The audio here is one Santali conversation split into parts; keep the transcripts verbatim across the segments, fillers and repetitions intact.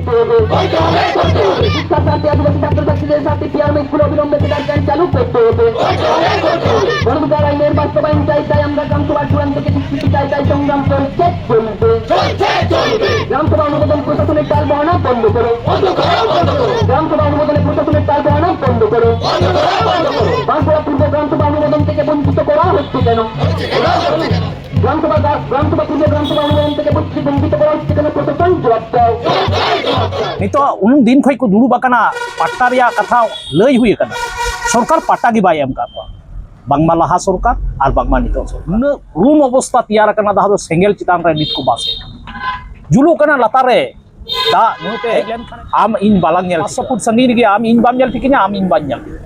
শিক্ষা স্বার্থে আদিবাসী ছাত্রছাত্রীদের স্বার্থে পিয়ার স্কুল অবিলম্বে সেটা চালু করতে হবে। গণভোট আইনের বাস্তবায়ন চাই, তাই আমরা গ্রাম সভার চূড়ান্ত কিছু চাই, তাই সংগ্রাম চলছে, চলবে। গ্রাম সভা অনুমোদন প্রশাসনের টাল বাহানা বন্ধ করো। গ্রাম সভা অনুমোদনে প্রশাসনের টাল বাহানা বন্ধ করো। বাঁশবেড়া পূর্ব গ্রাম সভা অনুমোদন থেকে বঞ্চিত করা হচ্ছে কেন? গ্রাম সভা, গ্রাম সভা পূর্ব গ্রাম সভা অনুমোদন থেকে বঞ্চিত, বঞ্চিত করা হচ্ছে কেন? প্রশাসন জবাব দাও। ᱱᱤᱛᱚᱜ ᱩᱱ ᱫᱤᱱ ᱠᱷᱚᱱ ᱠᱚ ᱫᱩᱲᱩᱵ ᱟᱠᱟᱱᱟ, ᱯᱟᱴᱴᱟ ᱨᱮᱭᱟᱜ ᱠᱟᱛᱷᱟ ᱞᱟᱹᱭ ᱦᱩᱭ ᱟᱠᱟᱱᱟ, ᱥᱚᱨᱠᱟᱨ ᱯᱟᱴᱴᱟ ᱜᱮ ᱵᱟᱭ ᱮᱢ ᱟᱠᱟᱫ ᱠᱚᱣᱟ᱾ ᱵᱟᱝᱢᱟ ᱞᱟᱦᱟ ᱥᱚᱨᱠᱟᱨ ᱟᱨ ᱵᱟᱝᱢᱟ ᱱᱤᱛᱚᱜ ᱥᱚᱨᱠᱟᱨ᱾ ᱩᱱᱟᱹᱜ ᱠᱨᱩᱢ ᱚᱵᱚᱥᱛᱟ ᱛᱮᱭᱟᱨ ᱟᱠᱟᱱᱟ, ᱡᱟᱦᱟᱸ ᱫᱚ ᱥᱮᱸᱜᱮᱞ ᱪᱮᱛᱟᱱ ᱨᱮ ᱱᱤᱛ ᱠᱚ ᱵᱟᱥ ᱮᱫ ᱠᱟᱱᱟ᱾ ᱡᱩᱞᱩᱜ ᱠᱟᱱᱟ ᱞᱟᱛᱟᱨ ᱨᱮ ᱫᱟᱜ ᱧᱩ ᱛᱮ ᱦᱮᱡ ᱞᱮᱱᱠᱷᱟᱱ ᱟᱢ ᱤᱧ ᱵᱟᱞᱟᱝ ᱧᱮᱞ ᱯᱟᱸᱪᱥᱚ ᱯᱷᱩᱴ ᱥᱟᱺᱜᱤᱧ ᱨᱮᱜᱮ ᱟᱢ ᱤᱧ ᱵᱟᱢ ᱧᱮᱞ ᱴᱷᱤᱠᱤᱧᱟ, ᱟᱢ ᱤᱧ ᱵᱟᱹᱧ ᱧᱮᱞ ᱴᱷᱤᱠ᱾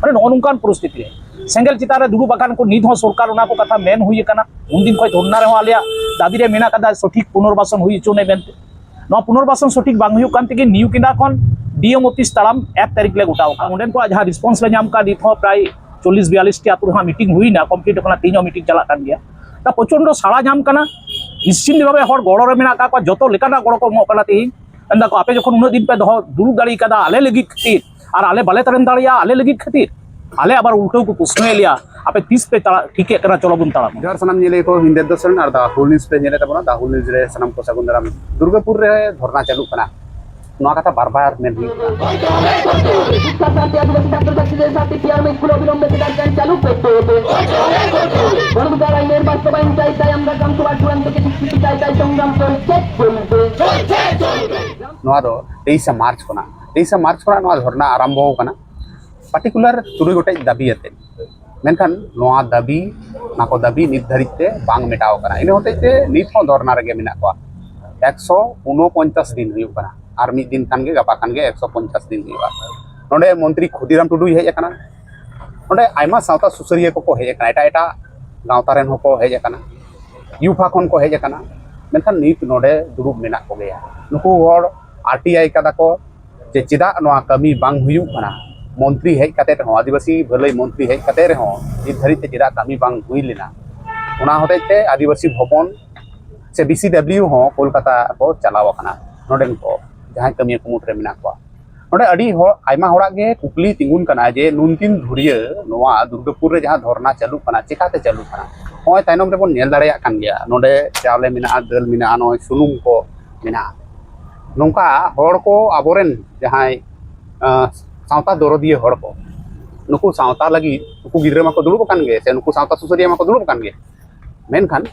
ᱢᱟᱱᱮ ᱱᱚᱜᱼᱚ ᱱᱚᱝᱠᱟᱱ ᱯᱚᱨᱤᱥᱛᱷᱤᱛᱤ ᱨᱮ ᱥᱮᱸᱜᱮᱞ ᱪᱮᱛᱟᱱ ᱨᱮ ᱫᱩᱲᱩᱵ ᱟᱠᱟᱱ ᱠᱚ ᱱᱤᱛ ᱦᱚᱸ ᱥᱚᱨᱠᱟᱨ ᱚᱱᱟ ᱠᱚ ᱠᱟᱛᱷᱟ ᱢᱮᱱ ᱦᱩᱭ ᱟᱠᱟᱱᱟ᱾ ᱩᱱᱫᱤᱱ ᱠᱷᱚᱱ ᱫᱷᱚᱨᱱᱟ ᱨᱮᱦᱚᱸ ᱟᱞᱮᱭᱟᱜ ᱫᱟᱹᱵᱤ ᱨᱮ ᱢᱮᱱᱟᱜ ᱟᱠᱟᱫᱟ ᱥᱚᱴᱷᱤᱠ ᱯᱩᱱᱚᱨᱵᱟᱥᱚᱱ ᱦᱩᱭ ᱦᱚᱪᱚ ᱢᱮ ᱢᱮᱱᱛᱮ᱾ ᱱᱚᱣᱟ ᱯᱩᱱᱚᱨᱵᱟᱥᱚᱱ ᱥᱚᱴᱷᱤᱠ ᱵᱟᱝ ᱦᱩᱭᱩᱜ ᱠᱟᱱ ᱛᱮᱜᱮ ᱱᱤᱭᱩ ᱠᱮᱸᱫᱟ ᱠᱷᱚᱱ ᱰᱤ ᱮᱢ ᱚᱯᱷᱤᱥ ᱛᱟᱲᱟᱢ ᱮᱠ ᱛᱟᱹᱨᱤᱠᱷ ᱞᱮ ᱜᱚᱴᱟᱣ ᱟᱠᱟᱫᱟ᱾ ᱚᱸᱰᱮᱱ ᱠᱚᱣᱟᱜ ᱡᱟᱦᱟᱸ ᱨᱮᱥᱯᱚᱱᱥ ᱞᱮ ᱧᱟᱢ ᱟᱠᱟᱫ, ᱱᱤᱛ ᱦᱚᱸ ᱯᱨᱟᱭ ᱪᱚᱞᱞᱤᱥ ᱵᱤᱭᱟᱞᱞᱤᱥ ᱴᱤ ᱟᱹᱛᱩ ᱨᱮᱦᱚᱸ ᱢᱤᱴᱤᱝ ᱦᱩᱭᱱᱟ, ᱠᱚᱢᱯᱞᱤᱴ ᱟᱠᱟᱱᱟ, ᱛᱮᱦᱮᱧ ᱦᱚᱸ ᱢᱤᱴᱤᱝ ᱪᱟᱞᱟᱜ ᱠᱟᱱ ᱜᱮᱭᱟ᱾ ᱛᱟ ᱯᱨᱚᱪᱚᱱᱰᱚ ᱥᱟᱲᱟ ᱧᱟᱢ ᱠᱟᱱᱟ, ᱱᱤᱥᱪᱤᱱᱛ ᱵᱷᱟᱵᱮ ᱦᱚᱲ ᱜᱚᱲᱚ ᱨᱮ ᱢᱮᱱᱟᱜ ᱟᱠᱟᱫ ᱠᱚᱣᱟ, ᱡᱚᱛᱚ ᱞᱮᱠᱟᱱᱟᱜ ᱜᱚᱲᱚ ᱠᱚ ᱮᱢᱚᱜ ᱠᱟᱱᱟ᱾ ᱛᱮᱦᱮᱧ ᱢᱮᱱ ᱫᱟᱠᱚ, "ᱟᱯᱮ ᱡᱚᱠᱷᱚᱱ ᱩᱱᱟᱹᱜ ᱫᱤᱱ ᱯᱮ ᱫᱚᱦᱚ ᱫᱩᱲᱩᱵ ᱫᱟᱲᱮ ᱠᱟᱫᱟ ᱟᱞᱮ ᱞᱟᱹᱜᱤᱫ ᱠᱷᱟᱹᱛᱤᱨ, ᱟᱨ ᱟᱞᱮ ᱵᱟᱞᱮ ᱛᱟᱦᱮᱸ ᱫᱟᱲᱮᱭᱟᱜᱼᱟ ᱟᱞᱮ ᱞᱟᱹᱜᱤᱫ ᱠᱷᱟᱹᱛᱤᱨ, ᱟᱞᱮ ᱟᱵᱟᱨ ᱩᱞᱴᱟᱹᱣ ᱠᱚ ᱯᱨᱚᱥᱱᱚᱭᱮᱫ ᱞᱮᱭᱟ, ᱟᱯᱮ ᱛᱤᱥ ᱯᱮ ᱛᱟᱲᱟ-, ᱴᱷᱤᱠᱮᱫ ᱠᱟᱱᱟ, ᱪᱚᱞᱚ ᱵᱚᱱ ᱛᱟᱲᱟᱢᱟ?" ᱡᱚᱦᱟᱨ ᱥᱟᱱᱟᱢ ᱧᱮᱞᱮᱫ ᱠᱚ ᱦᱤᱱᱫᱮᱫ ᱫᱚᱨᱥᱚᱱ ᱟᱨ ᱫᱟ ᱦᱩᱞ ᱱᱤᱭᱩᱡᱽ ᱯᱮ ᱧᱮᱞᱮᱫ ᱛᱟᱵᱚᱱᱟ᱾ ᱫᱟ ᱦᱩᱞ ᱱᱤᱭᱩᱡᱽ ᱨᱮ ᱥᱟᱱᱟᱢ ᱠᱚ ᱥᱟᱹᱜᱩᱱ ᱫᱟᱨᱟᱢ᱾ ᱫᱩᱨᱜᱟᱹᱯᱩᱨ ᱨᱮ ᱫᱷᱚᱨᱱᱟ ᱪᱟᱹᱞᱩᱜ ᱠᱟᱱᱟ, ᱱᱚᱣᱟ ᱠᱟᱛᱷᱟ ᱵᱟᱨ ᱵᱟᱨ ᱢᱮᱱ ᱦᱩᱭᱩᱜ ᱠᱟᱱᱟ᱾ শিক্ষা স্বার্থে আদিবাসী ছাত্রছাত্রীদের স্বার্থে পিয়ার স্কুল অবিলম্বে সেটা চালু করতে হবে। গণভোট আইনের বাস্তবায়ন চাই, তাই আমরা গ্রাম সভার চূড়ান্ত কিছু চাই, তাই সংগ্রাম চলছে, চলবে। ᱱᱚᱣᱟ ᱫᱚ ᱛᱮᱭᱤᱥᱟ ᱢᱟᱨᱪ ᱠᱷᱚᱱᱟᱜ, ᱛᱮᱭᱤᱥᱟ ᱢᱟᱨᱪ ᱠᱷᱚᱱᱟᱜ ᱱᱚᱣᱟ ᱫᱷᱚᱨᱱᱟ ᱟᱨᱟᱢᱵᱷᱚ ᱟᱠᱟᱱᱟ᱾ ᱯᱟᱨᱴᱤᱠᱩᱞᱟᱨ ᱛᱩᱨᱩᱭ ᱜᱚᱴᱮᱡ ᱫᱟᱹᱵᱤ ᱟᱛᱮᱫ᱾ ᱢᱮᱱᱠᱷᱟᱱ ᱱᱚᱣᱟ ᱫᱟᱹᱵᱤ, ᱚᱱᱟ ᱠᱚ ᱫᱟᱹᱵᱤ ᱱᱤᱛ ᱫᱷᱟᱹᱨᱤᱡ ᱛᱮ ᱵᱟᱝ ᱢᱮᱴᱟᱣ ᱟᱠᱟᱱᱟ᱾ ᱤᱱᱟᱹ ᱦᱚᱛᱮᱡ ᱛᱮ ᱱᱤᱛ ᱦᱚᱸ ᱫᱷᱚᱨᱱᱟ ᱨᱮᱜᱮ ᱢᱮᱱᱟᱜ ᱠᱚᱣᱟ᱾ ᱮᱠᱥᱚ ᱩᱱᱚᱯᱚᱧᱪᱟᱥ ᱫᱤᱱ ᱦᱩᱭᱩᱜ ᱠᱟᱱᱟ, ᱟᱨ ᱢᱤᱫ ᱫᱤᱱ ᱠᱷᱟᱱ ᱜᱮ, ᱜᱟᱯᱟ ᱠᱷᱟᱱ ᱜᱮ ᱮᱠᱥᱚ ᱯᱚᱧᱪᱟᱥ ᱫᱤᱱ ᱦᱩᱭᱩᱜᱼᱟ᱾ ᱱᱚᱰᱮ ᱢᱚᱱᱛᱨᱤ ᱠᱷᱩᱫᱤᱨᱟᱢ ᱴᱩᱰᱩᱭ ᱦᱮᱡ ᱟᱠᱟᱱᱟ᱾ ᱱᱚᱰᱮ ᱟᱭᱢᱟ ᱥᱟᱶᱛᱟ ᱥᱩᱥᱟᱹᱨᱤᱭᱟᱹ ᱠᱚᱠᱚ ᱦᱮᱡ ᱟᱠᱟᱱᱟ, ᱮᱴᱟᱜ ᱮᱴᱟᱜ ᱜᱟᱶᱛᱟ ᱨᱮᱱ ᱦᱚᱸᱠᱚ ᱦᱮᱡ ᱟᱠᱟᱱᱟ, ᱭᱩᱯᱷᱟ ᱠᱷᱚᱱ ᱠᱚ ᱦᱮᱡ ᱟᱠᱟᱱᱟ᱾ ᱢᱮᱱᱠᱷᱟᱱ ᱱᱤᱛ ᱱᱚᱰᱮ ᱫᱩᱲᱩᱵ ᱢᱮᱱᱟᱜ ᱠᱚᱜᱮᱭᱟ᱾ ᱱᱩᱠᱩ ᱦᱚᱲ ᱟᱨ ᱴᱤ ᱟᱭ ᱠᱟᱫᱟ ᱠᱚ ᱡᱮ ᱪᱮᱫᱟᱜ ᱱᱚᱣᱟ ᱠᱟᱹᱢᱤ ᱵᱟᱝ ᱦᱩᱭᱩᱜ ᱠᱟᱱᱟ᱾ ᱢᱚᱱᱛᱨᱤ ᱦᱮᱡ ᱠᱟᱛᱮ ᱨᱮᱦᱚᱸ, ᱟᱹᱫᱤᱵᱟᱹᱥᱤ ᱵᱷᱟᱹᱞᱟᱹᱭ ᱢᱚᱱᱛᱨᱤ ᱦᱮᱡ ᱠᱟᱛᱮ ᱨᱮᱦᱚᱸ ᱱᱤᱛ ᱫᱷᱟᱹᱨᱤᱡ ᱛᱮ ᱪᱮᱫᱟᱜ ᱠᱟᱹᱢᱤ ᱵᱟᱝ ᱦᱩᱭ ᱞᱮᱱᱟ? ᱚᱱᱟ ᱦᱚᱛᱮᱡ ᱛᱮ ᱟᱹᱫᱤᱵᱟᱹᱥᱤ ᱵᱷᱚᱵᱚᱱ ᱥᱮ ᱵᱤ ᱥᱤ ᱰᱟᱵᱽᱞᱤᱭᱩ ᱦᱚᱸ ᱠᱳᱞᱠᱟᱛᱟ ᱠᱚ ᱪᱟᱞᱟᱣ ᱟᱠᱟᱱᱟ᱾ ᱱᱚᱰᱮᱱ ᱠᱚ ᱡᱟᱦᱟᱸᱭ ᱠᱟᱹᱢᱤᱭᱟᱹ ᱠᱚ ᱢᱩᱫᱽᱨᱮ ᱢᱮᱱᱟᱜ ᱠᱚᱣᱟ᱾ ᱱᱚᱰᱮ ᱟᱹᱰᱤ ᱦᱚᱲ, ᱟᱭᱢᱟ ᱦᱚᱲᱟᱜ ᱜᱮ ᱠᱩᱠᱞᱤ ᱛᱤᱸᱜᱩᱱ ᱠᱟᱱᱟ ᱡᱮ ᱱᱩᱱᱫᱤᱱ ᱫᱷᱩᱨᱭᱟᱹ ᱱᱚᱣᱟ ᱫᱩᱨᱜᱟᱹᱯᱩᱨ ᱨᱮ ᱡᱟᱦᱟᱸ ᱫᱷᱚᱨᱱᱟ ᱪᱟᱹᱞᱩᱜ ᱠᱟᱱᱟ, ᱪᱮᱠᱟᱛᱮ ᱪᱟᱹᱞᱩᱜ ᱠᱟᱱᱟ? ᱱᱚᱜᱼᱚᱭ ᱛᱟᱭᱱᱚᱢ ᱨᱮᱵᱚᱱ ᱧᱮᱞ ᱫᱟᱲᱮᱭᱟᱜ ᱠᱟᱱ ᱜᱮᱭᱟ, ᱱᱚᱰᱮ ᱪᱟᱣᱞᱮ ᱢᱮᱱᱟᱜᱼᱟ, ᱫᱟᱹᱞ ᱢᱮᱱᱟᱜᱼᱟ, ᱱᱚᱜᱼᱚᱭ ᱥᱩᱱᱩᱢ ᱠᱚ ᱢᱮᱱᱟᱜᱼᱟ᱾ ᱱᱚᱝᱠᱟ ᱦᱚᱲ ᱠᱚ, ᱟᱵᱚᱨᱮᱱ ᱡᱟᱦᱟᱸᱭ, ᱟᱸ, ᱥᱟᱶᱛᱟ ᱫᱚᱨᱚᱫᱤᱭᱟᱹ ᱦᱚᱲ ᱠᱚ, ᱱᱩᱠᱩ ᱥᱟᱶᱛᱟ ᱞᱟᱹᱜᱤᱫ, ᱱᱩᱠᱩ ᱜᱤᱫᱽᱨᱟᱹ ᱢᱟᱠᱚ ᱫᱩᱲᱩᱵ ᱟᱠᱟᱱ ᱜᱮ, ᱥᱮ ᱱᱩᱠᱩ ᱥᱟᱶᱛᱟ ᱥᱩᱥᱟᱹᱨᱤᱭᱟᱹ ᱢᱟᱠᱚ ᱫᱩᱲᱩᱵ ᱟᱠᱟᱱ ᱜᱮ, ᱢᱮᱱᱠᱷᱟᱱ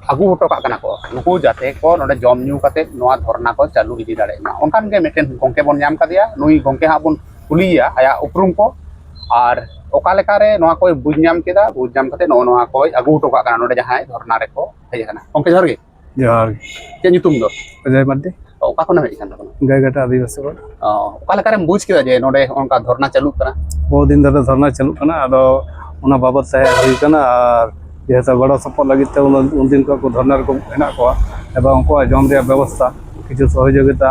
ᱟᱹᱜᱩ ᱦᱚᱴᱚ ᱠᱟᱜ ᱠᱟᱱᱟ ᱠᱚ ᱱᱩᱠᱩ, ᱡᱟᱛᱮ ᱠᱚ ᱱᱚᱰᱮ ᱡᱚᱢ ᱧᱩ ᱠᱟᱛᱮ ᱱᱚᱣᱟ ᱫᱷᱚᱨᱱᱟ ᱠᱚ ᱪᱟᱹᱞᱩ ᱤᱫᱤ ᱫᱟᱲᱮᱭᱟᱜ ᱢᱟ᱾ ᱚᱱᱠᱟᱱ ᱜᱮ ᱢᱤᱫᱴᱮᱱ ᱜᱚᱢᱠᱮ ᱵᱚᱱ ᱧᱟᱢ ᱠᱟᱫᱮᱭᱟ᱾ ᱱᱩᱭ ᱜᱚᱢᱠᱮ ᱦᱟᱸᱜ ᱵᱚᱱ ᱠᱩᱞᱤᱭᱮᱭᱟ ᱟᱭᱟᱜ ᱩᱯᱨᱩᱢ ᱠᱚ ᱟᱨ ᱚᱠᱟ ᱞᱮᱠᱟᱨᱮ ᱱᱚᱣᱟ ᱠᱚᱭ ᱵᱩᱡᱽ ᱧᱟᱢ ᱠᱮᱫᱟ, ᱵᱩᱡᱽ ᱧᱟᱢ ᱠᱟᱛᱮ ᱱᱚᱜᱼᱚ ᱱᱚᱣᱟ ᱠᱚᱭ ᱟᱹᱜᱩ ᱦᱚᱴᱚ ᱠᱟᱜ ᱠᱟᱱᱟ ᱱᱚᱰᱮ ᱡᱟᱦᱟᱸᱭ ᱫᱷᱚᱨᱱᱟ ᱨᱮᱠᱚ ᱦᱮᱡ ᱟᱠᱟᱱᱟ᱾ ᱜᱚᱢᱠᱮ, ᱡᱚᱦᱟᱨ ᱜᱮ᱾ ᱡᱚᱦᱟᱨ ᱜᱮ᱾ ᱪᱮᱫ ᱧᱩᱛᱩᱢ ᱫᱚ? ᱚᱡᱚᱭ ᱢᱟᱨᱰᱤ᱾ ᱚᱠᱟ ᱠᱷᱚᱱᱮᱢ ᱦᱮᱡ ᱟᱠᱟᱱ ᱛᱟᱵᱚᱱᱟ? ᱜᱟᱹᱭᱜᱷᱟᱴᱟ ᱟᱹᱫᱤᱵᱟᱹᱥᱤ ᱨᱳᱰ᱾ ᱚ, ᱚᱠᱟ ᱞᱮᱠᱟᱨᱮᱢ ᱵᱩᱡᱽ ᱠᱮᱫᱟ ᱡᱮ ᱱᱚᱰᱮ ᱚᱱᱠᱟ ᱫᱷᱚᱨᱱᱟ ᱪᱟᱹᱞᱩᱜ ᱠᱟᱱᱟ? ᱵᱚᱦᱩ ᱫᱤᱱ ᱫᱷᱚᱨᱮ ᱫᱷᱚᱨᱱᱟ ᱪᱟᱹᱞᱩᱜ ᱠᱟᱱᱟ, ᱟᱫᱚ ᱚᱱᱟ ᱵᱟᱵᱚᱫ ᱛᱮ ᱦᱮᱡ ᱦᱩᱭ ᱠᱟᱱᱟ᱾ ᱟᱨ ᱡᱮᱦᱮᱛᱩ ᱜᱚᱲᱚ ᱥᱚᱯᱚᱦᱚᱫ ᱞᱟᱹᱜᱤᱫ ᱛᱮ ᱩᱱ, ᱩᱱᱫᱤᱱ ᱠᱷᱚᱱ ᱠᱚ ᱫᱷᱚᱨᱱᱟ ᱨᱮᱠᱚ ᱦᱮᱱᱟᱜ ᱠᱚᱣᱟ, ᱮᱵᱚᱝ ᱩᱱᱠᱩᱣᱟᱜ ᱡᱚᱢ ᱨᱮᱭᱟᱜ ᱵᱮᱵᱚᱥᱛᱷᱟ, ᱠᱤᱪᱷᱩ ᱥᱚᱦᱚᱡᱳᱜᱤᱛᱟ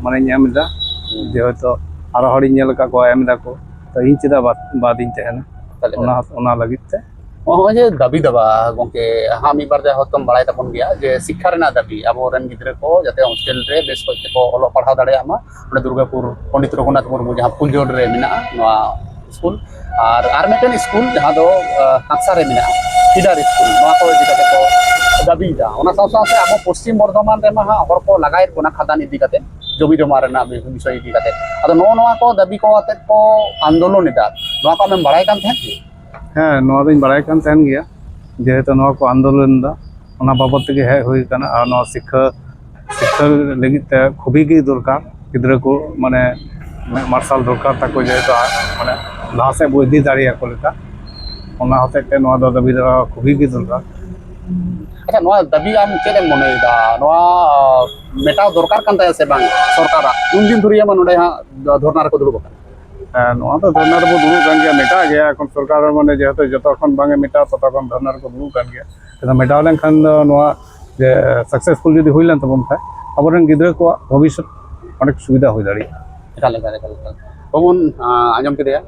ᱢᱟᱱᱮᱧ ᱮᱢ ᱮᱫᱟ᱾ ᱦᱩᱸ᱾ ᱡᱮᱦᱮᱛᱩ ᱟᱨᱚ ᱦᱚᱲᱤᱧ ᱧᱮᱞ ᱟᱠᱟᱫ ᱠᱚᱣᱟ ᱮᱢ ᱮᱫᱟ ᱠᱚ, ᱛᱚ ᱤᱧ ᱪᱮᱫᱟᱜ ᱵᱟᱫ, ᱵᱟᱫ ᱤᱧ ᱛᱟᱦᱮᱱᱟ? ᱛᱟᱦᱞᱮ ᱚᱱᱟ, ᱚᱱᱟ ᱞᱟᱹᱜᱤᱫ ᱛᱮ᱾ ᱱᱚᱜᱼᱚᱭ ᱡᱮ ᱫᱟᱹᱵᱤ ᱫᱟᱵᱟ, ᱜᱚᱢᱠᱮ, ᱟᱢ ᱢᱤᱫ ᱵᱟᱨ ᱡᱟᱭᱦᱳᱠ ᱛᱚᱢ ᱵᱟᱲᱟᱭ ᱛᱟᱵᱚᱱ ᱜᱮᱭᱟ ᱡᱮ ᱥᱤᱠᱠᱷᱟ ᱨᱮᱱᱟᱜ ᱫᱟᱹᱵᱤ, ᱟᱵᱚᱨᱮᱱ ᱜᱤᱫᱽᱨᱟᱹ ᱠᱚ ᱡᱟᱛᱮ ᱦᱳᱥᱴᱮᱞ ᱨᱮ ᱵᱮᱥ ᱠᱚᱡ ᱛᱮᱠᱚ ᱚᱞᱚᱜ ᱯᱟᱲᱦᱟᱣ ᱫᱟᱲᱮᱭᱟᱜ ᱢᱟ, ᱚᱸᱰᱮ ᱫᱩᱨᱜᱟᱯᱩᱨ ᱯᱚᱱᱰᱤᱛ ᱨᱚᱜᱷᱩᱱᱟᱛᱷ ᱢᱩᱨᱢᱩ ᱡᱟᱦᱟᱸ ᱯᱷᱩᱞᱡᱳᱲ ᱨᱮ ᱢᱮᱱᱟᱜᱼᱟ ᱱᱚᱣᱟ ᱥᱠᱩᱞ, ᱟᱨ, ᱟᱨ ᱢᱤᱫᱴᱮᱱ ᱥᱠᱩᱞ ᱡᱟᱦᱟᱸ ᱫᱚ, ᱟᱸ, ᱠᱟᱸᱠᱥᱟ ᱨᱮ ᱢᱮᱱᱟᱜᱼᱟ, ᱯᱷᱤᱰᱟᱨ ᱥᱠᱩᱞ, ᱱᱚᱣᱟ ᱠᱚ ᱤᱫᱤ ᱠᱟᱛᱮ ᱠᱚ ᱫᱟᱹᱵᱤᱭᱮᱫᱟ᱾ ᱚᱱᱟ ᱥᱟᱶ ᱥᱟᱶᱛᱮ ᱟᱵᱚ ᱯᱚᱥᱪᱤᱢ ᱵᱚᱨᱫᱷᱚᱢᱟᱱ ᱨᱮᱢᱟ ᱦᱟᱸᱜ ᱦᱚᱲ ᱠᱚ ᱞᱟᱜᱟᱭᱮᱫ ᱵᱚᱱᱟ ᱠᱷᱟᱫᱟᱱ ᱤᱫᱤ ᱠᱟᱛᱮ, ᱡᱚᱢᱤ ᱡᱚᱢᱟ ᱨᱮᱱᱟᱜ ᱵᱤ-, ᱵᱤᱥᱚᱭ ᱤᱫᱤ ᱠᱟᱛᱮ᱾ ᱟᱫᱚ ᱱᱚᱜᱼᱚ ᱱᱚᱣᱟ ᱠᱚ ᱫᱟᱹᱵᱤ ᱠᱚ ᱟᱛᱮᱫ ᱠᱚ ᱟᱱᱫᱳᱞᱚᱱ ᱮᱫᱟ, ᱱᱚᱣᱟ ᱠᱚ ᱟᱢᱮᱢ ᱵᱟᱲᱟᱭ ᱠᱟᱱ ᱛᱟᱦᱮᱸᱫ ᱠᱤ? ᱦᱮᱸ, ᱱᱚᱣᱟ ᱫᱚᱧ ᱵᱟᱲᱟᱭ ᱠᱟᱱ ᱛᱟᱦᱮᱱ ᱜᱮᱭᱟ, ᱡᱮᱦᱮᱛᱩ ᱱᱚᱣᱟ ᱠᱚ ᱟᱱᱫᱳᱞᱚᱱ ᱮᱫᱟ, ᱚᱱᱟ ᱵᱟᱵᱚᱫ ᱛᱮᱜᱮ ᱦᱮᱡ ᱦᱩᱭ ᱠᱟᱱᱟ᱾ ᱟᱨ ᱱᱚᱣᱟ ᱥᱤᱠᱠᱷᱟ, ᱥᱤᱠᱠᱷᱟ ᱞᱟᱹᱜᱤᱫ ᱛᱮ ᱠᱷᱩᱵᱤ ᱜᱮ ᱫᱚᱨᱠᱟᱨ, ᱜᱤᱫᱽᱨᱟᱹ ᱠᱚ ᱢᱟᱱᱮ ᱢᱮᱫ ᱢᱟᱨᱥᱟᱞ ᱫᱚᱨᱠᱟᱨ ᱛᱟᱠᱚ, ᱡᱮᱦᱮᱛᱩ ᱟᱨ ᱢᱟᱱᱮ ᱞᱟᱦᱟ ᱥᱮᱫ ᱵᱚ ᱤᱫᱤ ᱫᱟᱲᱮᱭᱟᱠᱚ ᱞᱮᱠᱟ, ᱚᱱᱟ ᱦᱚᱛᱮᱡ ᱛᱮ ᱱᱚᱣᱟ ᱫᱚ ᱫᱟᱹᱵᱤ ᱫᱚ ᱠᱷᱩᱵᱤ ᱜᱮ ᱫᱚᱨᱠᱟᱨ᱾ ᱟᱪᱪᱷᱟ, ᱱᱚᱣᱟ ᱫᱟᱹᱵᱤ ᱟᱢ ᱪᱮᱫ ᱮᱢ ᱢᱚᱱᱮᱭᱮᱫᱟ, ᱱᱚᱣᱟ ᱢᱮᱴᱟᱣ ᱫᱚᱨᱠᱟᱨ ᱠᱟᱱ ᱛᱟᱭᱟ ᱥᱮ ᱵᱟᱝ ᱥᱚᱨᱠᱟᱨᱟᱜ? ᱩᱱᱫᱤᱱ ᱫᱷᱩᱨᱤᱭᱟᱹ ᱢᱟ ᱱᱚᱰᱮ ᱦᱟᱸᱜ ᱫᱷᱚᱨᱱᱟ ᱨᱮᱠᱚ ᱫᱩᱲᱩᱵ ᱟᱠᱟᱱᱟ᱾ ᱦᱮᱸ, ᱱᱚᱣᱟ ᱫᱚ ᱫᱷᱚᱨᱱᱟ ᱨᱮᱵᱚ ᱫᱩᱲᱩᱵ ᱠᱟᱱ ᱜᱮᱭᱟ, ᱢᱮᱴᱟᱜ ᱜᱮᱭᱟ᱾ ᱮᱠᱷᱚᱱ ᱥᱚᱨᱠᱟᱨ ᱢᱟᱱᱮ ᱡᱮᱦᱮᱛᱩ ᱡᱚᱛᱚ ᱠᱷᱚᱱ ᱵᱟᱝ ᱮ ᱢᱮᱴᱟᱣ, ᱛᱚᱛᱚ ᱠᱷᱚᱱ ᱫᱷᱚᱨᱱᱟ ᱨᱮᱠᱚ ᱫᱩᱲᱩᱵ ᱠᱟᱱ ᱜᱮᱭᱟ᱾ ᱟᱫᱚ ᱢᱮᱴᱟᱣ ᱞᱮᱱᱠᱷᱟᱱ ᱫᱚ ᱱᱚᱣᱟ ᱡᱮ ᱥᱟᱠᱥᱮᱥᱯᱷᱩᱞ ᱡᱩᱫᱤ ᱦᱩᱭ ᱞᱮᱱ ᱛᱟᱵᱚᱱ ᱠᱷᱟᱡ, ᱟᱵᱚᱨᱮᱱ ᱜᱤᱫᱽᱨᱟᱹ ᱠᱚᱣᱟᱜ ᱵᱷᱚᱵᱤᱥᱥᱚᱛ ᱚᱱᱮᱠ ᱥᱩᱵᱤᱫᱷᱟ ᱦᱩᱭ ᱫᱟᱲᱮᱭᱟᱜᱼᱟ᱾ ᱮᱠᱟᱞ, ᱮᱠᱟᱞ, ᱮᱠᱟᱞ, ᱮᱠᱟᱞ᱾ ᱠᱚᱵᱚᱱ ᱟᱸᱡᱚᱢ ᱠᱮᱫᱮᱭᱟ᱾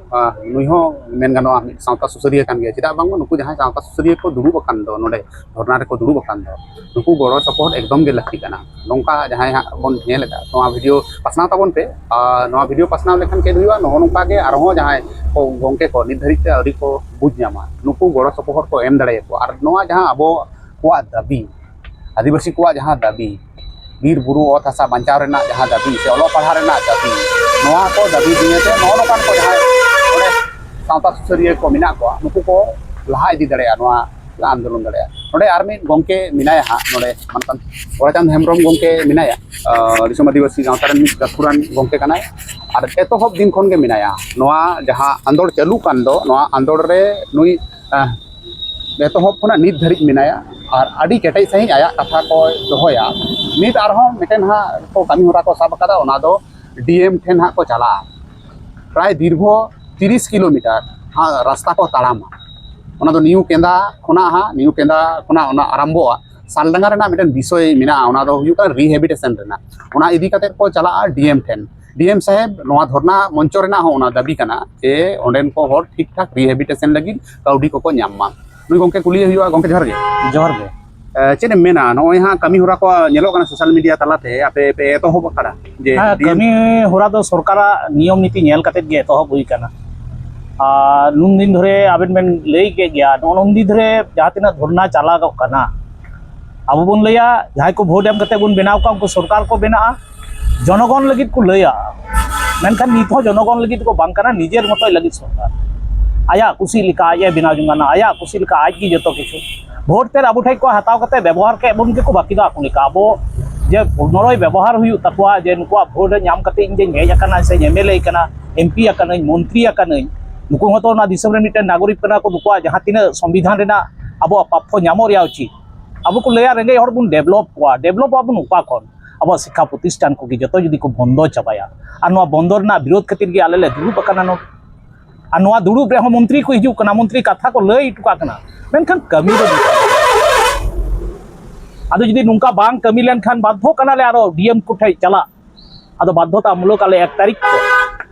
ᱱᱩᱭ ᱦᱚᱸ ᱢᱮᱱ ᱜᱟᱱᱚᱜᱼᱟ ᱢᱤᱫ ᱥᱟᱶᱛᱟ ᱥᱩᱥᱟᱹᱨᱤᱭᱟᱹ ᱠᱟᱱ ᱜᱮᱭᱟ᱾ ᱪᱮᱫᱟᱜ ᱵᱟᱝᱢᱟ ᱱᱩᱠᱩ ᱡᱟᱦᱟᱸᱭ ᱥᱟᱶᱛᱟ ᱥᱩᱥᱟᱹᱨᱤᱭᱟᱹ ᱠᱚ ᱫᱩᱲᱩᱵ ᱟᱠᱟᱱ ᱫᱚ, ᱱᱚᱰᱮ ᱫᱷᱚᱨᱱᱟ ᱨᱮᱠᱚ ᱫᱩᱲᱩᱵ ᱟᱠᱟᱱ ᱫᱚ, ᱱᱩᱠᱩ ᱜᱚᱲᱚ ᱥᱚᱯᱚᱦᱚᱫ ᱮᱠᱫᱚᱢ ᱜᱮ ᱞᱟᱹᱠᱛᱤ ᱠᱟᱱᱟ᱾ ᱱᱚᱝᱠᱟ ᱡᱟᱦᱟᱸᱭ ᱦᱟᱸᱜ ᱵᱚᱱ ᱧᱮᱞ ᱮᱫᱟ, ᱱᱚᱣᱟ ᱵᱷᱤᱰᱤᱭᱳ ᱯᱟᱥᱱᱟᱣ ᱛᱟᱵᱚᱱ ᱯᱮ᱾ ᱟᱨ ᱱᱚᱣᱟ ᱵᱷᱤᱰᱤᱭᱳ ᱯᱟᱥᱱᱟᱣ ᱞᱮᱠᱷᱟᱱ ᱪᱮᱫ ᱦᱩᱭᱩᱜᱼᱟ? ᱱᱚᱜᱼᱚ ᱱᱚᱝᱠᱟ ᱜᱮ ᱟᱨᱦᱚᱸ ᱡᱟᱦᱟᱸᱭ ᱠᱚ ᱜᱚᱢᱠᱮ ᱠᱚ ᱱᱤᱛ ᱫᱷᱟᱹᱨᱤᱡ ᱛᱮ ᱟᱹᱣᱨᱤ ᱠᱚ ᱵᱩᱡᱽ ᱧᱟᱢᱟ, ᱱᱩᱠᱩ ᱜᱚᱲᱚ ᱥᱚᱯᱚᱦᱚᱫ ᱠᱚ ᱮᱢ ᱫᱟᱲᱮᱭᱟᱠᱚᱣᱟ᱾ ᱟᱨ ᱱᱚᱣᱟ ᱡᱟᱦᱟᱸ ᱟᱵᱚ ᱠᱚᱣᱟᱜ ᱫᱟᱹᱵᱤ, ᱟᱹᱫᱤᱵᱟᱹᱥᱤ ᱠᱚᱣᱟᱜ ᱡᱟᱦᱟᱸ ᱫᱟᱹᱵᱤ, ᱵᱤᱨ ᱵᱩᱨᱩ ᱚᱛ ᱦᱟᱥᱟ ᱵᱟᱧᱪᱟᱣ ᱨᱮᱱᱟᱜ ᱡᱟᱦᱟᱸ ᱫᱟᱹᱵᱤ ᱥᱮ ᱚᱞᱚᱜ ᱯᱟᱲᱦᱟᱣ ᱨᱮᱱᱟᱜ ᱫᱟᱹᱵᱤ, ᱱᱚᱣᱟ ᱠᱚ ᱫᱟᱹᱵᱤ ᱫᱤᱭᱮ ᱛᱮ ᱱᱚᱜᱼᱚ ᱱᱚᱝᱠᱟᱱ ᱠᱚ ᱡᱟᱦᱟᱸᱭ ᱱᱚᱰᱮ ᱥᱟᱶᱛᱟ ᱥᱩᱥᱟᱹᱨᱤᱭᱟᱹ ᱠᱚ ᱢᱮᱱᱟᱜ ᱠᱚᱣᱟ, ᱱᱩᱠᱩ ᱠᱚ ᱞᱟᱦᱟ ᱤᱫᱤ ᱫᱟᱲᱮᱭᱟᱜᱼᱟ, ᱱᱚᱣᱟ ᱟᱱᱫᱳᱞᱚᱱ ᱫᱟᱲᱮᱭᱟᱜᱼᱟ᱾ ᱱᱚᱰᱮ ᱟᱨ ᱢᱤᱫ ᱜᱚᱢᱠᱮ ᱢᱮᱱᱟᱭᱟ ᱦᱟᱸᱜ, ᱱᱚᱰᱮ ᱢᱮᱱᱠᱷᱟᱱ ᱜᱳᱨᱟᱪᱟᱸᱫᱽ ᱦᱮᱢᱵᱨᱚᱢ ᱜᱚᱢᱠᱮ ᱢᱮᱱᱟᱭᱟ, ᱟᱸ, ᱫᱤᱥᱚᱢ ᱟᱹᱫᱤᱵᱟᱹᱥᱤ ᱜᱟᱶᱛᱟ ᱨᱮᱱ ᱢᱤᱫ ᱜᱟᱹᱠᱷᱩᱲᱟᱱ ᱜᱚᱢᱠᱮ ᱠᱟᱱᱟᱭ᱾ ᱟᱨ ᱮᱛᱚᱦᱚᱵ ᱫᱤᱱ ᱠᱷᱚᱱ ᱜᱮ ᱢᱮᱱᱟᱭᱟ᱾ ᱱᱚᱣᱟ ᱡᱟᱦᱟᱸ ᱟᱱᱫᱳᱲ ᱪᱟᱹᱞᱩ ᱠᱟᱱ ᱫᱚ, ᱱᱚᱣᱟ ᱟᱱᱫᱳᱲ ᱨᱮ ᱱᱩᱭ, ᱟᱸ, ᱮᱛᱚᱦᱚᱵ ᱠᱷᱚᱱᱟᱜ ᱱᱤᱛ ᱫᱷᱟᱹᱨᱤᱡ ᱢᱮᱱᱟᱭᱟ᱾ ᱟᱨ ᱟᱹᱰᱤ ᱠᱮᱴᱮᱡ ᱥᱟᱺᱦᱤᱡ ᱟᱭᱟᱜ ᱠᱟᱛᱷᱟ ᱠᱚᱭ ᱫᱚᱦᱚᱭᱟ᱾ ᱱᱤᱛ ᱟᱨᱦᱚᱸ ᱢᱤᱫᱴᱮᱱ ᱦᱟᱸᱜ ᱠᱚ ᱠᱟᱹᱢᱤ ᱦᱚᱨᱟ ᱠᱚ ᱥᱟᱵ ᱟᱠᱟᱫᱟ, ᱚᱱᱟ ᱫᱚ ᱰᱤ ᱮᱢ ᱴᱷᱮᱱ ᱦᱟᱸᱜ ᱠᱚ ᱪᱟᱞᱟᱜᱼᱟ᱾ ᱯᱨᱟᱭ ᱫᱤᱨᱜᱷᱚ ᱛᱤᱨᱤᱥ ᱠᱤᱞᱳᱢᱤᱴᱟᱨ ᱦᱟᱸᱜ ᱨᱟᱥᱛᱟ ᱠᱚ ᱛᱟᱲᱟᱢᱟ᱾ ᱚᱱᱟ ᱫᱚ ᱱᱤᱭᱩ ᱠᱮᱸᱫᱟ ᱠᱷᱚᱱᱟᱜ ᱦᱟᱸᱜ, ᱱᱤᱭᱩ ᱠᱮᱸᱫᱟ ᱠᱷᱚᱱᱟᱜ ᱚᱱᱟ ᱟᱨᱟᱢᱵᱷᱚᱜᱼᱟ᱾ ᱥᱟᱞᱰᱟᱸᱜᱟ ᱨᱮᱱᱟᱜ ᱢᱤᱫᱴᱮᱱ ᱵᱤᱥᱚᱭ ᱢᱮᱱᱟᱜᱼᱟ, ᱚᱱᱟ ᱫᱚ ᱦᱩᱭᱩᱜ ᱠᱟᱱᱟ ᱨᱤᱦᱮᱵᱤᱴᱮᱥᱚᱱ ᱨᱮᱱᱟᱜ᱾ ᱚᱱᱟ ᱤᱫᱤ ᱠᱟᱛᱮᱫ ᱠᱚ ᱪᱟᱞᱟᱜᱼᱟ ᱰᱤ ᱮᱢ ᱴᱷᱮᱱ᱾ ᱰᱤ ᱮᱢ ᱥᱟᱦᱮᱵᱽ, ᱱᱚᱣᱟ ᱫᱷᱚᱨᱱᱟ ᱢᱚᱧᱪᱚ ᱨᱮᱱᱟᱜ ᱦᱚᱸ ᱚᱱᱟ ᱫᱟᱹᱵᱤ ᱠᱟᱱᱟ ᱡᱮ ᱚᱸᱰᱮᱱ ᱠᱚ ᱦᱚᱲ ᱴᱷᱤᱠ ᱴᱷᱟᱠ ᱨᱤᱦᱮᱵᱤᱴᱮᱥᱚᱱ ᱞᱟᱹᱜᱤᱫ ᱠᱟᱹᱣᱰᱤ ᱠᱚᱠᱚ ᱧᱟᱢ ᱢᱟ᱾ ᱱᱩᱭ ᱜᱚᱢᱠᱮ ᱠᱩᱞᱤᱭᱮ ᱦᱩᱭᱩᱜᱼᱟ᱾ ᱜᱚᱢᱠᱮ, ᱡᱚᱦᱟᱨ ᱜᱮ᱾ ᱡᱚᱦᱟᱨ ᱜᱮ᱾ ᱮ, ᱪᱮᱫ ᱮᱢ ᱢᱮᱱᱟ, ᱱᱚᱜᱼᱚᱭ ᱦᱟᱸᱜ ᱠᱟᱹᱢᱤ ᱦᱚᱨᱟ ᱠᱚ ᱧᱮᱞᱚᱜ ᱠᱟᱱᱟ ᱥᱳᱥᱟᱞ ᱢᱤᱰᱤᱭᱟ ᱛᱟᱞᱟᱛᱮ, ᱟᱯᱮ ᱯᱮ ᱮᱛᱚᱦᱚᱵ ᱟᱠᱟᱫᱟ ᱡᱮ ᱦᱮᱸ, ᱰᱤ ᱮᱢ ᱠᱟᱹᱢᱤ ᱦᱚᱨᱟ ᱫᱚ ᱥᱚᱨᱠᱟᱨᱟᱜ ᱱᱤᱭᱚᱢ ᱱᱤᱛᱤ ᱧᱮᱞ ᱠᱟᱛᱮᱫ ᱜᱮ ᱮᱛᱚᱦᱚᱵ ᱦᱩᱭ ᱠᱟᱱᱟ᱾ ᱟᱨ ᱱᱩᱱ ᱫᱤᱱ ᱫᱷᱚᱨᱮ ᱟᱵᱮᱱ ᱵᱮᱱ ᱞᱟᱹᱭ ᱠᱮᱫ ᱜᱮᱭᱟ, ᱱᱚᱜᱼᱚ ᱱᱩᱱ ᱫᱤᱱ ᱫᱷᱚᱨᱮ ᱡᱟᱦᱟᱸ ᱛᱤᱱᱟᱹᱜ ᱫᱷᱚᱨᱱᱟ ᱪᱟᱞᱟᱜᱚᱜ ᱠᱟᱱᱟ, ᱟᱵᱚ ᱵᱚᱱ ᱞᱟᱹᱭᱟ ᱡᱟᱦᱟᱸᱭ ᱠᱚ ᱵᱷᱳᱴ ᱮᱢ ᱠᱟᱛᱮᱫ ᱵᱚᱱ ᱵᱮᱱᱟᱣ ᱠᱚᱣᱟ, ᱩᱱᱠᱩ ᱥᱚᱨᱠᱟᱨ ᱠᱚ ᱵᱮᱱᱟᱜᱼᱟ, ᱡᱚᱱᱚᱜᱚᱱ ᱞᱟᱹᱜᱤᱫ ᱠᱚ ᱞᱟᱹᱭᱟ, ᱢᱮᱱᱠᱷᱟᱱ ᱱᱤᱛ ᱦᱚᱸ ᱡᱚᱱᱚᱜᱚᱱ ᱞᱟᱹᱜᱤᱫ ᱠᱚ ᱵᱟᱝ ᱠᱟᱱᱟ, ᱱᱤᱡᱮᱨ ᱢᱚᱛᱚᱡ ᱞᱟᱹᱜᱤᱫ ᱥᱚᱨᱠᱟᱨ᱾ ᱟᱭᱟᱜ ᱠᱩᱥᱤ ᱞᱮᱠᱟ ᱟᱡ ᱮ ᱵᱮᱱᱟᱣ ᱡᱚᱝ ᱠᱟᱱᱟ, ᱟᱭᱟᱜ ᱠᱩᱥᱤ ᱞᱮᱠᱟ ᱟᱡ ᱜᱮ ᱡᱚᱛᱚ ᱠᱤᱪᱷᱩ᱾ ᱵᱷᱳᱴ ᱛᱮᱫ ᱟᱵᱚ ᱴᱷᱮᱱ ᱠᱚ ᱦᱟᱛᱟᱣ ᱠᱟᱛᱮ ᱵᱮᱵᱚᱦᱟᱨ ᱠᱮᱫ ᱵᱚᱱ ᱜᱮᱠᱚ, ᱵᱟᱹᱠᱤ ᱫᱚ ᱟᱠᱚ ᱞᱮᱠᱟ᱾ ᱟᱵᱚ ᱡᱮ ᱯᱩᱱᱚᱨᱚᱭ ᱵᱮᱵᱚᱦᱟᱨ ᱦᱩᱭᱩᱜ ᱛᱟᱠᱚᱣᱟ, ᱡᱮ ᱱᱩᱠᱩᱣᱟᱜ ᱵᱷᱳᱴ ᱨᱮ ᱧᱟᱢ ᱠᱟᱛᱮ ᱤᱧ ᱡᱮᱧ ᱦᱮᱡ ᱟᱠᱟᱱᱟ ᱥᱮ ᱮᱢ ᱮᱞ ᱮ ᱠᱟᱱᱟ, ᱮᱢ ᱯᱤ ᱟᱠᱟᱱᱟᱹᱧ, ᱢᱚᱱᱛᱨᱤ ᱟᱠᱟᱱᱟᱹᱧ, ᱱᱩᱠᱩ ᱦᱚᱸᱛᱚ ᱚᱱᱟ ᱫᱤᱥᱚᱢ ᱨᱮ ᱢᱤᱫᱴᱮᱱ ᱱᱟᱜᱚᱨᱤᱠ ᱠᱟᱱᱟ ᱠᱚ᱾ ᱱᱩᱠᱩᱣᱟᱜ ᱡᱟᱦᱟᱸ ᱛᱤᱱᱟᱹᱜ ᱥᱚᱝᱵᱤᱫᱷᱟᱱ ᱨᱮᱱᱟᱜ ᱟᱵᱚᱣᱟᱜ ᱯᱨᱟᱯᱯᱚ ᱧᱟᱢᱚᱜ ᱨᱮᱭᱟᱜ ᱩᱪᱤᱛ, ᱟᱵᱚ ᱠᱚ ᱞᱟᱹᱭᱟ ᱨᱮᱸᱜᱮᱡ ᱦᱚᱲ ᱵᱚᱱ ᱰᱮᱵᱷᱞᱚᱯ ᱠᱚᱣᱟ, ᱰᱮᱵᱷᱞᱚᱯ ᱟᱵᱚᱱ ᱚᱠᱟ ᱠᱷᱚᱱ? ᱟᱵᱚᱣᱟᱜ ᱥᱤᱠᱠᱷᱟ ᱯᱨᱚᱛᱤᱥᱴᱷᱟᱱ ᱠᱚᱜᱮ ᱡᱚᱛᱚ ᱡᱩᱫᱤ ᱠᱚ ᱵᱚᱱᱫᱚ ᱪᱟᱵᱟᱭᱟ᱾ ᱟᱨ ᱱᱚᱣᱟ ᱵᱚᱱᱫᱚ ᱨᱮᱱᱟᱜ ᱵᱤᱨᱳᱫᱷ ᱠᱷᱟᱹᱛᱤᱨ ᱜᱮ ᱟᱞᱮ ᱞᱮ ᱫᱩᱲᱩᱵ ᱟᱠᱟᱱᱟ ᱱᱚᱰᱮ᱾ ᱟᱨ ᱱᱚᱣᱟ ᱫᱩᱲᱩᱵ ᱨᱮᱦᱚᱸ ᱢᱚᱱᱛᱨᱤ ᱠᱚ ᱦᱤᱡᱩᱜ ᱠᱟᱱᱟ, ᱢᱚᱱᱛᱨᱤ ᱠᱟᱛᱷᱟ ᱠᱚ ᱞᱟᱹᱭ ᱦᱚᱴᱚ ᱠᱟᱜ ᱠᱟᱱᱟ, ᱢᱮᱱᱠᱷᱟᱱ ᱠᱟᱹᱢᱤ ᱫᱚ ᱵᱟᱹᱱᱩᱜ᱾ ᱟᱫᱚ ᱡᱩᱫᱤ ᱱᱚᱝᱠᱟ ᱵᱟᱝ ᱠᱟᱹᱢᱤ ᱞᱮᱱᱠᱷᱟᱱ ᱵᱟᱫᱽᱫᱷᱚ ᱠᱟᱱᱟᱞᱮ ᱟᱨᱚ ᱰᱤ ᱮᱢ ᱠᱚ ᱴᱷᱮᱱ ᱪᱟᱞᱟᱜ᱾ ᱟᱫᱚ ᱵᱟᱫᱽᱫᱷᱚᱛᱟᱢᱩᱞᱚᱠ ᱟᱞᱮ ᱮᱠ ᱛᱟᱹᱨᱤᱠᱷ ᱠᱚ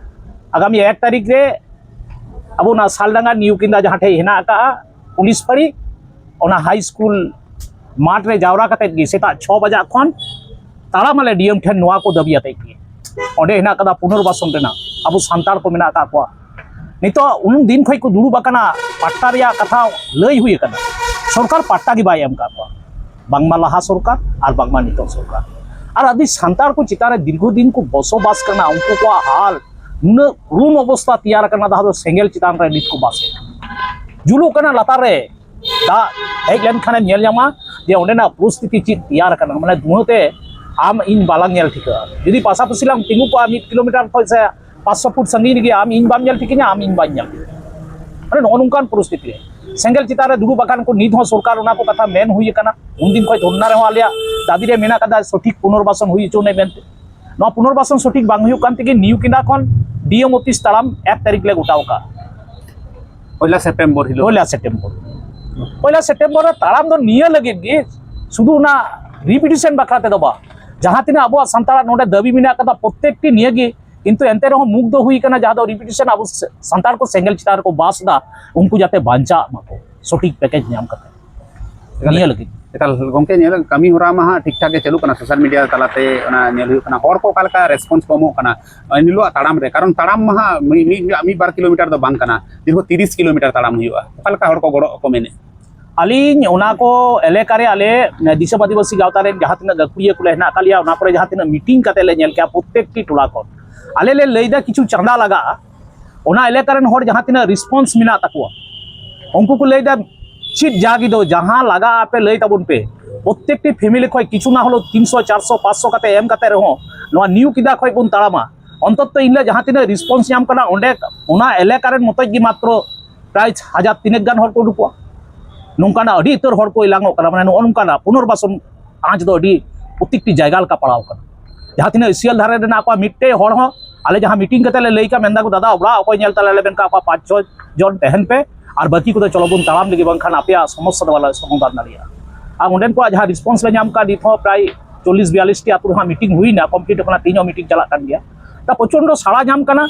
ᱟᱜᱟᱢᱤ ᱮᱠ ᱛᱟᱹᱨᱤᱠᱷ ᱨᱮ ᱟᱵᱚ ᱚᱱᱟ ᱥᱟᱞᱰᱟᱸᱜᱟ ᱱᱤᱭᱩ ᱠᱤᱱᱫᱟ ᱡᱟᱦᱟᱸ ᱴᱷᱮᱡ ᱦᱮᱱᱟᱜ ᱟᱠᱟᱫᱼᱟ ᱯᱩᱞᱤᱥ ᱯᱷᱟᱹᱲᱤ, ᱚᱱᱟ ᱦᱟᱭ ᱥᱠᱩᱞ ᱢᱟᱴᱷ ᱨᱮ ᱡᱟᱣᱨᱟ ᱠᱟᱛᱮᱫ ᱜᱮ ᱥᱮᱛᱟᱜ ᱪᱷᱚ ᱵᱟᱡᱟᱜ ᱠᱷᱚᱱ ᱛᱟᱲᱟᱢ ᱟᱞᱮ ᱰᱤ ᱮᱢ ᱴᱷᱮᱱ ᱱᱚᱣᱟ ᱠᱚ ᱫᱟᱹᱵᱤ ᱟᱛᱮᱫ ᱜᱮ᱾ ᱚᱸᱰᱮ ᱦᱮᱱᱟᱜ ᱟᱠᱟᱫᱟ ᱯᱩᱱᱚᱨᱵᱟᱥᱚᱱ ᱨᱮᱱᱟᱜ ᱟᱵᱚ ᱥᱟᱱᱛᱟᱲ ᱠᱚ ᱢᱮᱱᱟᱜ ᱟᱠᱟᱫ ᱠᱚᱣᱟ᱾ ᱱᱤᱛᱚᱜ ᱩᱱ ᱫᱤᱱ ᱠᱷᱚᱱ ᱠᱚ ᱫᱩᱲᱩᱵ ᱟᱠᱟᱱᱟ, ᱯᱟᱴᱴᱟ ᱨᱮᱭᱟᱜ ᱠᱟᱛᱷᱟ ᱞᱟᱹᱭ ᱦᱩᱭ ᱟᱠᱟᱱᱟ, ᱥᱚᱨᱠᱟᱨ ᱯᱟᱴᱴᱟ ᱜᱮ ᱵᱟᱭ ᱮᱢ ᱟᱠᱟᱫ ᱠᱚᱣᱟ, ᱵᱟᱝᱢᱟ ᱞᱟᱦᱟ ᱥᱚᱨᱠᱟᱨ ᱟᱨ ᱵᱟᱝᱢᱟ ᱱᱤᱛᱚᱜ ᱥᱚᱨᱠᱟᱨ᱾ ᱟᱨ ᱟᱹᱫᱤ ᱥᱟᱱᱛᱟᱲ ᱠᱚ ᱪᱮᱛᱟᱱ ᱨᱮ ᱫᱤᱨᱜᱷᱚ ᱫᱤᱱ ᱠᱚ ᱵᱚᱥᱚᱵᱟᱥ ᱠᱟᱱᱟ, ᱩᱱᱠᱩ ᱠᱚᱣᱟᱜ ᱦᱟᱞ ᱱᱩᱱᱟᱹᱜ ᱠᱚᱨᱩᱱ ᱚᱵᱚᱥᱛᱟ ᱛᱮᱭᱟᱨ ᱟᱠᱟᱱᱟ, ᱡᱟᱦᱟᱸ ᱫᱚ ᱥᱮᱸᱜᱮᱞ ᱪᱮᱛᱟᱱ ᱨᱮ ᱱᱤᱛ ᱠᱚ ᱵᱟᱥ ᱮᱫᱟ᱾ ᱡᱩᱞᱩᱜ ᱠᱟᱱᱟ ᱞᱟᱛᱟᱨ ᱨᱮ, ᱫᱟᱜ ᱦᱮᱡ ᱞᱮᱱᱠᱷᱟᱱᱮᱢ ᱧᱮᱞ ᱧᱟᱢᱟ ᱡᱮ ᱚᱸᱰᱮᱱᱟᱜ ᱯᱚᱨᱤᱥᱛᱷᱤᱛᱤ ᱪᱮᱫ ᱛᱮᱭᱟᱨ ᱟᱠᱟᱱᱟ, ᱢᱟᱱᱮ ᱫᱷᱩᱶᱟᱹ ᱛᱮ ᱟᱢ ᱤᱧ ᱵᱟᱞᱟᱝ ᱧᱮᱞ ᱴᱷᱤᱠᱟᱹᱜᱼᱟ᱾ ᱡᱩᱫᱤ ᱯᱟᱥᱟᱯᱟᱥᱤ ᱞᱟᱝ ᱛᱤᱸᱜᱩ ᱠᱚᱜᱼᱟ ᱢᱤᱫ ᱠᱤᱞᱳᱢᱤᱴᱟᱨ ᱠᱷᱚᱱ ᱥᱮ ᱯᱟᱸᱪᱥᱚ ᱯᱷᱩᱴ ᱥᱟᱺᱜᱤᱧ ᱨᱮᱜᱮ, ᱟᱢ ᱤᱧ ᱵᱟᱢ ᱧᱮᱞ ᱴᱷᱤᱠᱟᱹᱧᱟ, ᱟᱢ ᱤᱧ ᱵᱟᱹᱧ ᱧᱮᱞ ᱴᱷᱤᱠᱟᱹᱧᱟ᱾ ᱢᱟᱱᱮ ᱱᱚᱜᱼᱚ ᱱᱚᱝᱠᱟᱱ ᱯᱚᱨᱤᱥᱛᱷᱤᱛᱤ ᱨᱮ ᱥᱮᱸᱜᱮᱞ ᱪᱮᱛᱟᱱ ᱨᱮ ᱫᱩᱲᱩᱵ ᱟᱠᱟᱱ ᱠᱚ ᱱᱤᱛ ᱦᱚᱸ ᱥᱚᱨᱠᱟᱨ ᱚᱱᱟ ᱠᱚ ᱠᱟᱛᱷᱟ ᱢᱮᱱ ᱦᱩᱭ ᱟᱠᱟᱱᱟ᱾ ᱩᱱᱫᱤᱱ ᱠᱷᱚᱱ ᱫᱷᱚᱨᱱᱟ ᱨᱮᱦᱚᱸ ᱟᱞᱮᱭᱟᱜ ᱫᱟᱹᱵᱤ ᱨᱮ ᱢᱮᱱᱟᱜ ᱟᱠᱟᱫᱟ ᱥᱚᱴᱷᱤᱠ ᱯᱩᱱᱚᱨᱵᱟᱥᱚᱱ ᱦᱩᱭ ᱦᱚᱪᱚ ᱢᱮ ᱢᱮᱱᱛᱮ᱾ ᱱᱚᱣᱟ ᱯᱩᱱᱚᱨᱵᱟᱥᱚᱱ ᱥᱚᱴᱷᱤᱠ ᱵᱟᱝ ᱦᱩᱭᱩᱜ ᱠᱟᱱ ᱛᱮᱜᱮ ᱱᱤᱭᱩ ᱠᱤᱱᱫᱟ ᱠᱷᱚᱱ ᱰᱤ ᱮᱢ ᱚᱯᱷᱤᱥ ᱛᱟᱲᱟᱢ ᱮᱠ ᱛᱟᱹᱨᱤᱠᱷ ᱞᱮ ᱜᱚᱴᱟᱣ ᱟᱠᱟᱫᱼᱟ᱾ ᱯᱚᱭᱞᱟ ᱥᱮᱯᱴᱮᱢᱵᱚᱨ ᱦᱤᱞᱳᱜ᱾ ᱯᱚᱭᱞᱟ ᱥᱮᱯᱴᱮᱢᱵᱚᱨ, ᱯᱚᱭᱞᱟ ᱥᱮᱯᱴᱮᱢᱵᱚᱨ ᱨᱮ ᱛᱟᱲᱟᱢ ᱫᱚ ᱱᱤᱭᱟᱹ ᱞᱟᱹᱜᱤᱫ ᱜᱮ, ᱥᱩᱫᱷᱩ ᱚᱱᱟ ᱨᱤᱯᱤᱴᱤᱥᱚᱱ ᱵᱟᱠᱷᱨᱟ ᱛᱮᱫᱚ ᱵᱟᱝ, ᱡᱟᱦᱟᱸ ᱛᱤᱱᱟᱹᱜ ᱟᱵᱚᱣᱟᱜ ᱥᱟᱱᱛᱟᱲᱟᱜ ᱱᱚᱰᱮ ᱫᱟᱹᱵᱤ ᱢᱮᱱᱟᱜ ᱟᱠᱟᱫᱟ ᱯᱨᱚᱛᱮᱠᱴᱤ ᱱᱤᱭᱟᱹ ᱜᱮ, ᱠᱤᱱᱛᱩ ᱮᱱᱛᱮ ᱨᱮᱦᱚᱸ ᱢᱩᱠ ᱫᱚ ᱦᱩᱭ ᱟᱠᱟᱱᱟ, ᱡᱟᱦᱟᱸ ᱫᱚ ᱨᱤᱯᱤᱴᱤᱥᱚᱱ ᱟᱵᱚ ᱥᱟᱱᱛᱟᱲ ᱠᱚ ᱥᱮᱸᱜᱮᱞ ᱪᱮᱛᱟᱱ ᱨᱮᱠᱚ ᱵᱟᱥ ᱮᱫᱟ, ᱩᱱᱠᱩ ᱡᱟᱛᱮ ᱵᱟᱧᱪᱟᱜ ᱢᱟᱠᱚ, ᱥᱚᱴᱷᱤᱠ ᱯᱮᱠᱮᱡᱽ ᱧᱟᱢ ᱠᱟᱛᱮ᱾ ᱱᱤᱭᱟᱹ ᱞᱟᱹᱜᱤᱫ᱾ ᱮᱠᱟᱞ ᱜᱚᱢᱠᱮ, ᱧᱮᱞ ᱠᱟᱹᱢᱤ ᱦᱚᱨᱟ ᱢᱟ ᱦᱟᱸᱜ ᱴᱷᱤᱠ ᱴᱷᱟᱠ ᱜᱮ ᱪᱟᱹᱞᱩᱜ ᱠᱟᱱᱟ, ᱥᱳᱥᱟᱞ ᱢᱤᱰᱤᱭᱟ ᱛᱟᱞᱟᱛᱮ ᱚᱱᱟ ᱧᱮᱞ ᱦᱩᱭᱩᱜ ᱠᱟᱱᱟ, ᱦᱚᱲ ᱠᱚ ᱚᱠᱟ ᱞᱮᱠᱟ ᱨᱮᱥᱯᱚᱱᱥ ᱠᱚ ᱮᱢᱚᱜ ᱠᱟᱱᱟ ᱮᱱ ᱦᱤᱞᱳᱜ ᱛᱟᱲᱟᱢ ᱨᱮ, ᱠᱟᱨᱚᱱ ᱛᱟᱲᱟᱢ ᱢᱟ ᱦᱟᱸᱜ ᱢᱤᱫ ᱢᱤᱫ ᱢᱤᱫ ᱵᱟᱨ ᱠᱤᱞᱳᱢᱤᱴᱟᱨ ᱫᱚ ᱵᱟᱝ ᱠᱟᱱᱟ, ᱫᱤᱨᱜᱷᱚ ᱛᱤᱨᱤᱥ ᱠᱤᱞᱳᱢᱤᱴᱟᱨ ᱛᱟᱲᱟᱢ ᱦᱩᱭᱩᱜᱼᱟ᱾ ᱚᱠᱟ ᱞᱮᱠᱟ ᱦᱚᱲ ᱠᱚ ᱜᱚᱲᱚ ᱠᱚ ᱢᱮᱱᱮᱫ? ᱟᱹᱞᱤᱧ ᱚᱱᱟ ᱠᱚ ᱮᱞᱟᱠᱟ ᱨᱮ ᱟᱞᱮ ᱫᱤᱥᱚᱢ ᱟᱹᱫᱤᱵᱟᱹᱥᱤ ᱜᱟᱶᱛᱟ ᱨᱮᱱ ᱡᱟᱦᱟᱸ ᱛᱤᱱᱟᱹᱜ ᱜᱟᱹᱠᱷᱩᱲᱤᱭᱟᱹ ᱠᱚᱞᱮ ᱦᱮᱱᱟᱜ ᱟᱠᱟᱫ ᱞᱮᱭᱟ, ᱚᱱᱟ ᱠᱚᱨᱮ ᱡᱟᱦᱟᱸ ᱛᱤᱱᱟᱹᱜ ᱢᱤᱴᱤᱝ ᱠᱟᱛᱮ ᱞᱮ ᱧᱮᱞ ᱠᱮᱜᱼᱟ, ᱯᱨᱚᱛᱮᱠᱴᱤ ᱴᱚᱞᱟ ᱠᱷᱚᱱ ᱟᱞᱮ ᱞᱮ ᱞᱟᱹᱭᱫᱟ ᱠᱤᱪᱷᱩ ᱪᱟᱸᱫᱟ ᱞᱟᱜᱟᱜᱼᱟ, ᱚᱱᱟ ᱮᱞᱟᱠᱟ ᱨᱮᱱ ᱦᱚᱲ ᱡᱟᱦᱟᱸ ᱛᱤᱱᱟᱹᱜ ᱨᱮᱥᱯᱚᱱᱥ ᱢᱮᱱᱟᱜ ᱛᱟᱠᱚᱣᱟ, ᱩᱱᱠᱩ ᱠᱚ ᱞᱟᱹᱭᱫᱟ ᱪᱮᱫ ᱡᱟᱜᱮ ᱫᱚ ᱡᱟᱦᱟᱸ ᱞᱟᱜᱟᱜᱼᱟ ᱟᱯᱮ ᱞᱟᱹᱭ ᱛᱟᱵᱚᱱ ᱯᱮ, ᱯᱨᱚᱛᱮᱠᱴᱤ ᱯᱷᱮᱢᱤᱞᱤ ᱠᱷᱚᱱ ᱠᱤᱪᱷᱩ ᱱᱟ ᱦᱚᱞᱮ ᱛᱤᱱᱥᱚ ᱪᱟᱨᱥᱚ ᱯᱟᱸᱪᱥᱚ ᱠᱟᱛᱮ ᱮᱢ ᱠᱟᱛᱮ ᱨᱮᱦᱚᱸ ᱱᱚᱣᱟ ᱱᱤᱭᱩ ᱠᱤᱫᱟ ᱠᱷᱚᱱ ᱵᱚᱱ ᱛᱟᱲᱟᱢᱟ᱾ ᱚᱱᱛᱚᱛᱚ ᱤᱧ ᱞᱟᱹᱭᱟ ᱡᱟᱦᱟᱸ ᱛᱤᱱᱟᱹᱜ ᱨᱮᱥᱯᱚᱱᱥ ᱧᱟᱢ ᱠᱟᱱᱟ ᱚᱸᱰᱮ ᱚᱱᱟ ᱮᱞᱟᱠᱟ ᱨᱮᱱ ᱢᱚᱛᱚᱡ ᱜᱮ ᱢᱟᱛᱨᱚ ᱯᱨᱟᱭ ᱦᱟᱡᱟᱨ ᱛᱤᱱᱟᱹᱜ ᱜᱟᱱ ᱦᱚᱲ ᱠᱚ ᱩᱰᱩᱠᱚᱜᱼᱟ᱾ ᱱᱚᱝᱠᱟᱱᱟᱜ ᱟᱹᱰᱤ ᱩᱛᱟᱹᱨ ᱦᱚᱲ ᱠᱚ ᱮᱞᱟᱝᱚᱜ ᱠᱟᱱᱟ, ᱢᱟᱱᱮ ᱱᱚᱜᱼᱚ ᱱᱚᱝᱠᱟᱱᱟᱜ ᱯᱩᱱᱚᱨᱵᱟᱥᱚᱱ ᱟᱸᱪ ᱫᱚ ᱟᱹᱰᱤ ᱯᱨᱚᱛᱮᱠᱴᱤ ᱡᱟᱭᱜᱟ ᱞᱮᱠᱟ ᱯᱟᱲᱟᱣ ᱠᱟᱱᱟ᱾ ᱡᱟᱦᱟᱸ ᱛᱤᱱᱟᱹᱜ ᱤᱥᱤᱭᱟᱞ ᱫᱷᱟᱨᱮ ᱨᱮᱱᱟᱜ ᱠᱚᱣᱟ ᱢᱤᱫᱴᱮᱡ ᱦᱚᱲ ᱦᱚᱸ, ᱟᱞᱮ ᱡᱟᱦᱟᱸ ᱢᱤᱴᱤᱝ ᱠᱟᱛᱮ ᱞᱮ ᱞᱟᱹᱭ ᱠᱟᱜ, ᱢᱮᱱᱫᱟ ᱠᱚ, "ᱫᱟᱫᱟ, ᱚᱲᱟᱜ ᱚᱠᱚᱭ ᱧᱮᱞ ᱛᱟᱞᱮ?" ᱞᱮ ᱢᱮᱱ ᱠᱟᱜ ᱠᱚᱣᱟ, "ᱯᱟᱸᱪ ᱪᱷᱚ ᱡᱚᱱ ᱛᱟᱦᱮᱱ ᱯᱮ ᱟᱨ ᱵᱟᱹᱠᱤ ᱠᱚᱫᱚ ᱪᱚᱞᱚ ᱵᱚᱱ ᱛᱟᱲᱟᱢ ᱞᱮᱜᱮ, ᱵᱟᱝᱠᱷᱟᱱ ᱟᱯᱮᱭᱟᱜ ᱥᱚᱢᱚᱥᱥᱟ ᱫᱚ ᱵᱟᱞᱮ ᱥᱚᱢᱟᱫᱷᱟᱱ ᱫᱟᱲᱮᱭᱟᱜᱼᱟ᱾" ᱟᱨ ᱚᱸᱰᱮᱱ ᱠᱚᱣᱟᱜ ᱡᱟᱦᱟᱸ ᱨᱮᱥᱯᱚᱱᱥ ᱞᱮ ᱧᱟᱢ ᱠᱟᱜ, ᱱᱤᱛ ᱦᱚᱸ ᱯᱨᱟᱭ ᱪᱚᱞᱞᱤᱥ ᱵᱤᱭᱟᱞᱞᱤᱥ ᱴᱤ ᱟᱹᱛᱩ ᱨᱮᱦᱟᱸᱜ ᱢᱤᱴᱤᱝ ᱦᱩᱭᱱᱟ, ᱠᱚᱢᱯᱞᱤᱴ ᱠᱟᱱᱟ, ᱛᱮᱦᱮᱧ ᱦᱚᱸ ᱢᱤᱴᱤᱝ ᱪᱟᱞᱟᱜ ᱠᱟᱱ ᱜᱮᱭᱟ᱾ ᱛᱟ ᱯᱨᱚᱪᱚᱱᱰᱚ ᱥᱟᱲᱟ ᱧᱟᱢ ᱠᱟᱱᱟ᱾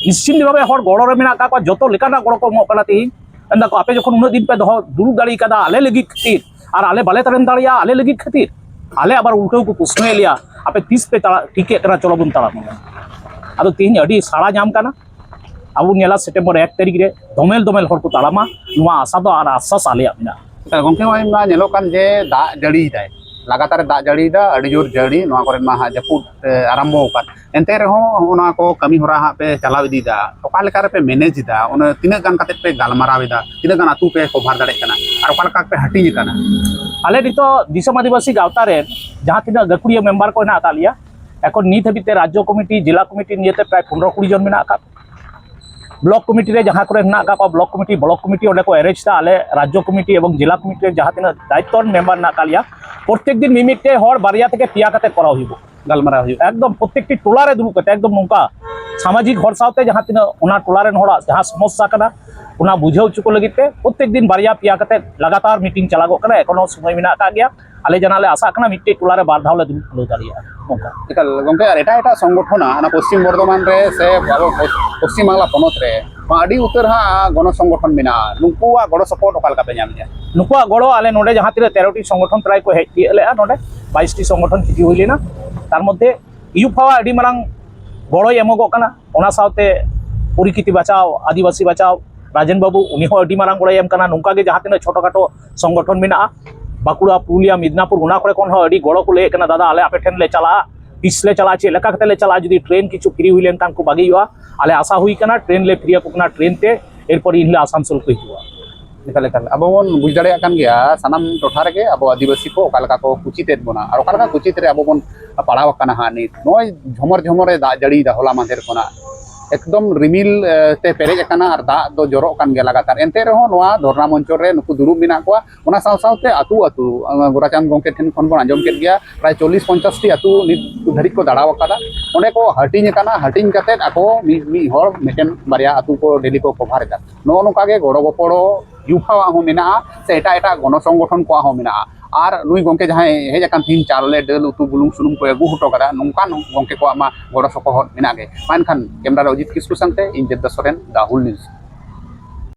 ᱱᱤᱥᱪᱤᱱᱛ ᱵᱷᱟᱵᱮ ᱦᱚᱲ ᱜᱚᱲᱚ ᱨᱮ ᱢᱮᱱᱟᱜ ᱟᱠᱟᱫ ᱠᱚᱣᱟ, ᱡᱚᱛᱚ ᱞᱮᱠᱟᱱᱟᱜ ᱜᱚᱲᱚ ᱠᱚ ᱮᱢᱚᱜ ᱠᱟᱱᱟ᱾ ᱛᱮᱦᱮᱧ ᱢᱮᱱ ᱫᱟᱠᱚ, "ᱟᱯᱮ ᱡᱚᱠᱷᱚᱱ ᱩᱱᱟᱹᱜ ᱫᱤᱱ ᱯᱮ ᱫᱚᱦᱚ ᱫᱩᱲᱩᱵ ᱫᱟᱲᱮ ᱠᱟᱫᱟ ᱟᱞᱮ ᱞᱟᱹᱜᱤᱫ ᱠᱷᱟᱹᱛᱤᱨ, ᱟᱨ ᱟᱞᱮ ᱵᱟᱞᱮ ᱛᱟᱦᱮᱸ ᱫᱟᱲᱮᱭᱟᱜᱼᱟ ᱟᱞᱮ ᱞᱟᱹᱜᱤᱫ ᱠᱷᱟᱹᱛᱤᱨ", ᱟᱞᱮ ᱟᱵᱟᱨ ᱩᱞᱴᱟᱹᱣ ᱠᱚ ᱯᱨᱚᱥᱱᱚᱭᱮᱫ ᱞᱮᱭᱟ, "ᱟᱯᱮ ᱛᱤᱥ ᱯᱮ ᱪᱟᱞᱟᱜ ᱴᱷᱤᱠᱮᱫ ᱠᱟᱱᱟ, ᱪᱚᱞᱚ ᱵᱚᱱ ᱛᱟᱲᱟᱢ ᱮᱫᱟ?" ᱟᱫᱚ ᱛᱮᱦᱮᱧ ᱟᱹᱰᱤ ᱥᱟᱲᱟ ᱧᱟᱢ ᱠᱟᱱᱟ᱾ ᱟᱵᱚ ᱧᱮᱞᱟ ᱥᱮᱯᱴᱮᱢᱵᱚᱨ ᱮᱠ ᱛᱟᱹᱨᱤᱠᱷ ᱨᱮ ᱫᱚᱢᱮᱞ ᱫᱚᱢᱮᱞ ᱦᱚᱲ ᱠᱚ ᱛᱟᱲᱟᱢᱟ, ᱱᱚᱣᱟ ᱟᱥᱟ ᱫᱚ ᱟᱨ ᱟᱥᱥᱟᱥ ᱟᱞᱮᱭᱟᱜ ᱢᱮᱱᱟᱜᱼᱟ᱾ ᱜᱚᱢᱠᱮ, ᱱᱚᱜᱼᱚᱭ ᱢᱟ ᱧᱮᱞᱚᱜ ᱠᱟᱱ ᱡᱮ ᱫᱟᱜ ᱡᱟᱹᱲᱤᱭᱮᱫᱟᱭ, ᱞᱟᱜᱟᱛᱟᱨ ᱫᱟᱜ ᱡᱟᱹᱲᱤᱭᱮᱫᱟ, ᱟᱹᱰᱤ ᱡᱳᱨ ᱡᱟᱹᱲᱤ, ᱱᱚᱣᱟ ᱠᱚᱨᱮ ᱢᱟ ᱦᱟᱸᱜ ᱡᱟᱹᱯᱩᱫ, ᱮ, ᱟᱨᱟᱢᱵᱚ ᱟᱠᱟᱱ᱾ ᱮᱱᱛᱮ ᱨᱮᱦᱚᱸ ᱱᱚᱜᱼᱚ ᱱᱚᱣᱟ ᱠᱚ ᱠᱟᱹᱢᱤ ᱦᱚᱨᱟ ᱦᱟᱸᱜ ᱯᱮ ᱪᱟᱞᱟᱣ ᱤᱫᱤᱭᱮᱫᱟ, ᱚᱠᱟ ᱞᱮᱠᱟ ᱨᱮᱯᱮ ᱢᱮᱱᱮᱡᱽ ᱮᱫᱟ? ᱚᱱᱟ ᱛᱤᱱᱟᱹᱜ ᱜᱟᱱ ᱠᱟᱛᱮ ᱯᱮ ᱜᱟᱞᱢᱟᱨᱟᱣ ᱮᱫᱟ? ᱛᱤᱱᱟᱹᱜ ᱜᱟᱱ ᱟᱹᱛᱩ ᱯᱮ ᱠᱚᱵᱷᱟᱨ ᱫᱟᱲᱮᱭᱟᱜ ᱠᱟᱱᱟ? ᱟᱨ ᱚᱠᱟ ᱞᱮᱠᱟ ᱯᱮ ᱦᱟᱹᱴᱤᱧ ᱟᱠᱟᱱᱟ? ᱟᱞᱮ ᱱᱤᱛᱚᱜ ᱫᱤᱥᱚᱢ ᱟᱹᱫᱤᱵᱟᱹᱥᱤ ᱜᱟᱶᱛᱟ ᱨᱮᱱ ᱡᱟᱦᱟᱸ ᱛᱤᱱᱟᱹᱜ ᱜᱟᱹᱠᱷᱩᱲᱤᱭᱟᱹ ᱢᱮᱢᱵᱟᱨ ᱠᱚ ᱦᱮᱱᱟᱜ ᱟᱠᱟᱫ ᱞᱮᱭᱟ, ᱮᱠᱷᱚᱱ ᱱᱤᱛ ᱦᱟᱹᱵᱤᱡ ᱛᱮ ᱨᱟᱡᱽᱡᱚ ᱠᱚᱢᱤᱴᱤ, ᱡᱮᱞᱟ ᱠᱚᱢᱤᱴᱤ ᱱᱤᱭᱮᱛᱮ ᱯᱨᱟᱭ ᱯᱚᱱᱨᱚ ᱠᱩᱲᱤ ᱡᱚᱱ ᱢᱮᱱᱟᱜ ᱟᱠᱟᱫ᱾ ᱵᱞᱚᱠ ᱠᱚᱢᱤᱴᱤ ᱨᱮ ᱡᱟᱦᱟᱸ ᱠᱚᱨᱮ ᱦᱮᱱᱟᱜ ᱟᱠᱟᱫ ᱠᱚᱣᱟ, ᱵᱞᱚᱠ ᱠᱚᱢᱤᱴᱤ, ᱵᱞᱚᱠ ᱠᱚᱢᱤᱴᱤ ᱚᱸᱰᱮ ᱠᱚ ᱮᱨᱮᱧᱡᱽ ᱮᱫᱟ᱾ ᱟᱞᱮ ᱨᱟᱡᱽᱡᱚ ᱠᱚᱢᱤᱴᱤ ᱮᱵᱚᱝ ᱡᱮᱞᱟ ᱠᱚᱢᱤᱴᱤ ᱨᱮ ᱡᱟᱦᱟᱸ ᱛᱤᱱᱟᱹᱜ ᱫᱟᱭᱤᱛᱛᱚ ᱢᱮᱢᱵᱟᱨ ᱢᱮᱱᱟᱜ ᱟᱠᱟᱫ ᱞᱮᱭᱟ, ᱯᱨᱚᱛᱮᱠ ᱫᱤᱱ ᱢᱤᱢᱤᱫᱴᱮᱡ ᱦᱚᱲ ᱵᱟᱨᱭᱟ ᱛᱷᱮᱠᱮ ᱯᱮᱭᱟ ᱠᱟᱛᱮ ᱠᱚᱨᱟᱣ ᱦᱩᱭᱩᱜᱼᱟ᱾ ᱜᱟᱞᱢᱟᱨᱟᱣ ᱦᱩᱭᱩᱜᱼᱟ᱾ ᱮᱠᱫᱚᱢ ᱯᱨᱚᱛᱮᱠᱴᱤ ᱴᱚᱞᱟ ᱨᱮ ᱫᱩᱲᱩᱵ ᱠᱟᱛᱮ, ᱮᱠᱫᱚᱢ ᱱᱚᱝᱠᱟ ᱥᱟᱢᱟᱡᱤᱠ ᱦᱚᱲ ᱥᱟᱶᱛᱮ ᱡᱟᱦᱟᱸ ᱛᱤᱱᱟᱹᱜ ᱚᱱᱟ ᱴᱚᱞᱟ ᱨᱮᱱ ᱦᱚᱲᱟᱜ ᱡᱟᱦᱟᱸ ᱥᱚᱢᱚᱥᱥᱟ ᱠᱟᱱᱟ, ᱚᱱᱟ ᱵᱩᱡᱷᱟᱹᱣ ᱦᱚᱪᱚ ᱠᱚ ᱞᱟᱹᱜᱤᱫ ᱛᱮ ᱯᱨᱚᱛᱮᱠ ᱫᱤᱱ ᱵᱟᱨᱭᱟ ᱯᱮᱭᱟ ᱠᱟᱛᱮ ᱞᱟᱜᱟᱛᱟᱨ ᱢᱤᱴᱤᱝ ᱪᱟᱞᱟᱜᱚᱜ ᱠᱟᱱᱟ᱾ ᱮᱠᱷᱚᱱᱳ ᱥᱚᱢᱚᱭ ᱢᱮᱱᱟᱜ ᱟᱠᱟᱫ ᱜᱮᱭᱟ᱾ ᱟᱞᱮ ᱡᱟᱦᱟᱸ ᱞᱮ ᱟᱥᱟᱜ ᱠᱟᱱᱟ, ᱢᱤᱫᱴᱮᱡ ᱴᱚᱞᱟ ᱨᱮ ᱵᱟᱨ ᱫᱷᱟᱣ ᱞᱮ ᱫᱩᱲᱩᱵ ᱠᱩᱞᱟᱹᱣ ᱫᱟᱲᱮᱭᱟᱜᱼᱟ᱾ ᱱᱚᱝᱠᱟ᱾ ᱮᱠᱟᱞ ᱜᱚᱢᱠᱮ, ᱟᱨ ᱮᱴᱟᱜ ᱮᱴᱟᱜ ᱥᱚᱝᱜᱚᱴᱷᱚᱱ, ᱚᱱᱟ ᱯᱚᱥᱪᱤᱢ ᱵᱚᱨᱫᱷᱚᱢᱟᱱ ᱨᱮ ᱥᱮ ᱟᱵᱚ ᱯᱚᱥ-, ᱯᱚᱥᱪᱤᱢ ᱵᱟᱝᱞᱟ ᱯᱚᱱᱚᱛ ᱨᱮ ᱢᱟ ᱟᱹᱰᱤ ᱩᱛᱟᱹᱨ ᱦᱟᱸᱜ ᱜᱚᱱᱚ ᱥᱚᱝᱜᱚᱴᱷᱚᱱ ᱢᱮᱱᱟᱜᱼᱟ, ᱱᱩᱠᱩᱣᱟᱜ ᱜᱚᱲᱚ ᱥᱚᱯᱚᱦᱚᱫ ᱚᱠᱟ ᱞᱮᱠᱟ ᱯᱮ ᱧᱟᱢᱮᱫᱼᱟ? ᱱᱩᱠᱩᱣᱟᱜ ᱜᱚᱲᱚ, ᱟᱞᱮ ᱱᱚᱰᱮ ᱡᱟᱦᱟᱸ ᱛᱤᱱᱟᱹᱜ ᱛᱮᱨᱚ ᱴᱤ ᱥᱚᱝᱜᱚᱴᱷᱚᱱ ᱯᱨᱟᱭ ᱠᱚ ᱦᱮᱡ ᱛᱤᱭᱟᱹᱜ ᱞᱮᱜᱼᱟ, ᱱᱚᱰᱮ ᱵᱟᱭᱤᱥ ᱴᱤ ᱥᱚᱝᱜᱚᱴᱷᱚᱱ ᱪᱷᱩᱴᱤ ᱦᱩᱭ ᱞᱮᱱᱟ, ᱛᱟᱨ ᱢᱚᱫᱽᱫᱷᱮ ᱤᱭᱩᱯᱷᱟᱣᱟᱜ ᱟᱹᱰᱤ ᱢᱟᱨᱟᱝ ᱜᱚᱲᱚᱭ ᱮᱢᱚᱜᱚᱜ ᱠᱟᱱᱟ᱾ ᱚᱱᱟ ᱥᱟᱶᱛᱮ ᱯᱚᱨᱤᱠᱤᱛᱤ ᱵᱟᱪᱟᱣ, ᱟᱹᱫᱤᱵᱟᱹᱥᱤ ᱵᱟᱪᱟᱣ, ᱨᱟᱡᱮᱱ ᱵᱟᱹᱵᱩ, ᱩᱱᱤ ᱦᱚᱸ ᱟᱹᱰᱤ ᱢᱟᱨᱟᱝ ᱜᱚᱲᱚᱭ ᱮᱢ ᱠᱟᱱᱟ᱾ ᱱᱚᱝᱠᱟ ᱜᱮ ᱡᱟᱦᱟᱸ ᱛᱤᱱᱟᱹᱜ ᱪᱷᱳᱴᱳ ᱠᱷᱟᱴᱳ ᱥᱚᱝᱜᱚᱴᱷᱚᱱ ᱢᱮᱱᱟᱜᱼᱟ, ᱵᱟᱸᱠᱩᱲᱟ, ᱯᱩᱨᱩᱞᱤᱭᱟ, ᱢᱤᱫᱱᱟᱯᱩᱨ, ᱚᱱᱟ ᱠᱚᱨᱮ ᱠᱷᱚᱱ ᱦᱚᱸ ᱟᱹᱰᱤ ᱜᱚᱲᱚ ᱠᱚ ᱞᱟᱹᱭᱮᱫ ᱠᱟᱱᱟ, "ᱫᱟᱫᱟ, ᱟᱞᱮ ᱟᱯᱮ ᱴᱷᱮᱱ ᱞᱮ ᱪᱟᱞᱟᱜᱼᱟ, ᱛᱤᱥ ᱞᱮ ᱪᱟᱞᱟᱜᱼᱟ, ᱪᱮᱫ ᱞᱮᱠᱟ ᱠᱟᱛᱮ ᱞᱮ ᱪᱟᱞᱟᱜᱼᱟ, ᱡᱩᱫᱤ ᱴᱨᱮᱱ ᱠᱤᱪᱷᱩ ᱯᱷᱨᱤ ᱦᱩᱭ ᱞᱮᱱᱠᱷᱟᱱ ᱠᱚ ᱵᱷᱟᱜᱮ ᱦᱩᱭᱩᱜᱼᱟ, ᱟᱞᱮ ᱟᱥᱟ ᱦᱩᱭ ᱠᱟᱱᱟ ᱴᱨᱮᱱ ᱞᱮ ᱯᱷᱨᱤ ᱟᱠᱚ ᱠᱟᱱᱟ, ᱴᱨᱮᱱ ᱛᱮ ᱮᱨᱯᱚᱨ ᱤᱱᱦᱤᱞᱳᱜ ᱟᱥᱟᱱᱥᱳᱞ ᱠᱚ ᱦᱤᱡᱩᱜᱼᱟ᱾" ᱮᱠᱟᱞ, ᱮᱠᱟᱞ᱾ ᱟᱵᱚ ᱵᱚᱱ ᱵᱩᱡᱽ ᱫᱟᱲᱮᱭᱟᱜ ᱠᱟᱱ ᱜᱮᱭᱟ, ᱥᱟᱱᱟᱢ ᱴᱚᱴᱷᱟ ᱨᱮᱜᱮ ᱟᱵᱚ ᱟᱹᱫᱤᱵᱟᱹᱥᱤ ᱠᱚ ᱚᱠᱟ ᱞᱮᱠᱟ ᱠᱚ ᱠᱩᱪᱤᱛᱮᱫ ᱵᱚᱱᱟ ᱟᱨ ᱚᱠᱟ ᱞᱮᱠᱟ ᱠᱩᱪᱤᱛ ᱨᱮ ᱟᱵᱚ ᱵᱚᱱ ᱯᱟᱲᱟᱣ ᱟᱠᱟᱱᱟ ᱦᱟᱸᱜ᱾ ᱱᱤᱛ ᱱᱚᱜᱼᱚᱭ ᱡᱷᱚᱢᱚᱨ ᱡᱷᱚᱢᱚᱨᱮ ᱫᱟᱜ ᱡᱟᱹᱲᱤᱭᱮᱫᱟ ᱦᱚᱞᱟ ᱢᱟᱦᱫᱮᱨ ᱠᱷᱚᱱᱟᱜ, ᱮᱠᱫᱚᱢ ᱨᱤᱢᱤᱞ, ᱮ, ᱛᱮ ᱯᱮᱨᱮᱡ ᱟᱠᱟᱱᱟ ᱟᱨ ᱫᱟᱜ ᱫᱚ ᱡᱚᱨᱚᱜ ᱠᱟᱱ ᱜᱮᱭᱟ ᱞᱟᱜᱟᱛᱟᱨ᱾ ᱮᱱᱛᱮ ᱨᱮᱦᱚᱸ ᱱᱚᱣᱟ ᱫᱷᱚᱨᱱᱟ ᱢᱚᱧᱪᱚ ᱨᱮ ᱱᱩᱠᱩ ᱫᱩᱲᱩᱵ ᱢᱮᱱᱟᱜ ᱠᱚᱣᱟ᱾ ᱚᱱᱟ ᱥᱟᱶ ᱥᱟᱶᱛᱮ ᱟᱹᱛᱩ ᱟᱹᱛᱩ, ᱮ, ᱜᱳᱨᱟᱪᱟᱸᱫᱽ ᱜᱚᱢᱠᱮ ᱴᱷᱮᱱ ᱠᱷᱚᱱ ᱵᱚᱱ ᱟᱸᱡᱚᱢ ᱠᱮᱫ ᱜᱮᱭᱟ, ᱯᱨᱟᱭ ᱪᱚᱞᱞᱤᱥ ᱯᱚᱧᱪᱟᱥ ᱴᱤ ᱟᱹᱛᱩ ᱱᱤᱛ ᱫᱷᱟᱹᱨᱤᱡ ᱠᱚ ᱫᱟᱬᱟ ᱟᱠᱟᱫᱟ᱾ ᱚᱸᱰᱮ ᱠᱚ ᱦᱟᱹᱴᱤᱧ ᱟᱠᱟᱱᱟ, ᱦᱟᱹᱴᱤᱧ ᱠᱟᱛᱮᱫ ᱟᱠᱚ ᱢᱤᱫ ᱢᱤᱫ ᱦᱚᱲ ᱢᱤᱫᱴᱮᱱ ᱵᱟᱨᱭᱟ ᱟᱹᱛᱩ ᱠᱚ ᱰᱮᱞᱤ ᱠᱚ ᱠᱚᱵᱷᱟᱨ ᱮᱫᱟ᱾ ᱱᱚᱜᱼᱚ ᱱᱚᱝᱠᱟ ᱜᱮ ᱜᱚᱲᱚ ᱜᱚᱯᱚᱲᱚ ᱭᱩᱯᱷᱟᱣᱟᱜ ᱦᱚᱸ ᱢᱮᱱᱟᱜᱼᱟ, ᱥᱮ ᱮᱴᱟᱜ ᱮᱴᱟᱜ ᱜᱚᱱᱚ ᱥᱚᱝᱜᱚᱴᱷᱚᱱ ᱠᱚᱣᱟᱜ ᱦᱚᱸ ᱢᱮᱱᱟᱜᱼᱟ᱾ ᱟᱨ ᱱᱩᱭ ᱜᱚᱢᱠᱮ ᱡᱟᱦᱟᱸᱭ ᱦᱮᱡ ᱟᱠᱟᱱ ᱛᱤᱦᱤᱧ ᱪᱟᱣᱞᱮ, ᱫᱟᱹᱞ, ᱩᱛᱩ, ᱵᱩᱞᱩᱝ, ᱥᱩᱱᱩᱢ ᱠᱚᱭ ᱟᱹᱜᱩ ᱦᱚᱴᱚ ᱠᱟᱫᱟ, ᱱᱚᱝᱠᱟᱱ ᱜᱚᱢᱠᱮ ᱠᱚᱣᱟᱜ ᱢᱟ ᱜᱚᱲᱚ ᱥᱚᱯᱚᱦᱚᱫ ᱢᱮᱱᱟᱜ ᱜᱮ᱾ ᱢᱟ ᱮᱱᱠᱷᱟᱱ ᱠᱮᱢᱨᱟ ᱨᱮ ᱚᱡᱤᱛ ᱠᱤᱥᱠᱩ ᱥᱟᱶᱛᱮ ᱤᱧ ᱫᱮᱵᱽᱫᱟᱥ ᱥᱚᱨᱮᱱ, ᱫᱟ ᱦᱩᱞ ᱱᱤᱭᱩᱡᱽ᱾